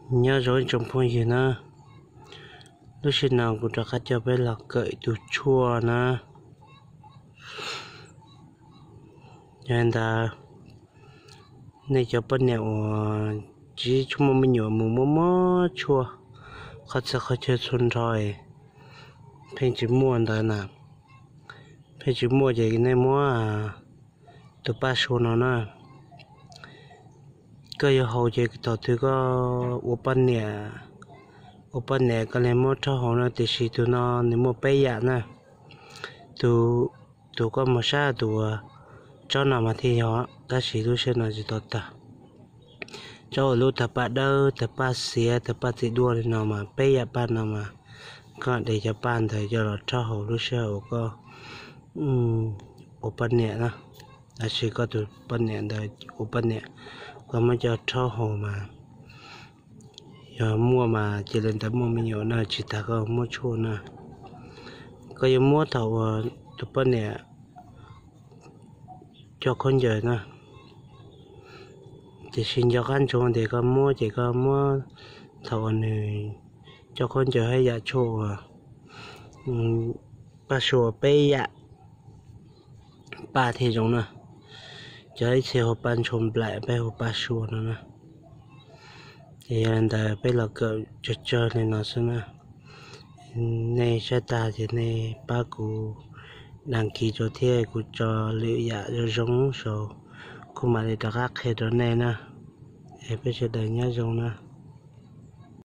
Nyob zoo ib tsoom phooj ywg na, lub sij hawm no kuv rov qab coj peb los kawm tus tshuaj na. Yog li ntawd, nej cov poj niam uas tsis tshua muaj me nyuam mus muab muab tshuaj qhov txhia qhov chaw txhua nrho, pheej tsis muaj ntawd na, pheej tsis muaj ces nej muab tus paj sua no na. Koj yuav haus ces thaum twg koj ua poj niam, ua poj niam koj li muab rhaub haus no, tiam sis tus no nws muaj peb yam na. Tus, tus koj mus saib tus tsob no mas thiaj yog, tab sis lub sij hawm no tsis tau tag. Tsob uas lub tawg paj dawb, tawg paj xiav, tawg paj txiv duaj li no mas peb yam paj no mas koj de cov paj ntawd coj los rhaub haus lub sij hawm uas koj ua poj niam na, tab sis koj tus poj niam ntawd ua poj niam, koj muab coj rhaub haus mas yog muaj mas cia li ntawd muaj me nyuam na, tsis tas koj muab tshuaj na. Koj yuav muab thaum uas tus poj niam coj khaub ncaws na, tiam sis nco qab ntsoov tias koj muab ces koj muab thaum uas nws coj khaub ncaws hab yam tshuaj uas paj sua peb yam paj thiaj zoo na. Cov ib txhia hu paj ntshua nplaim, peb hu paj sua no na. Ces yog li ntawd peb los kawm tsawg tsawg li no xwb na. Nej saib tag ces nej pab kuv đăng ký rau thiab kuv tso lwm yam zoo zoo saud kuv mam li rov qab qhia rau nej na. Es peb sawv daws nyob zoo na.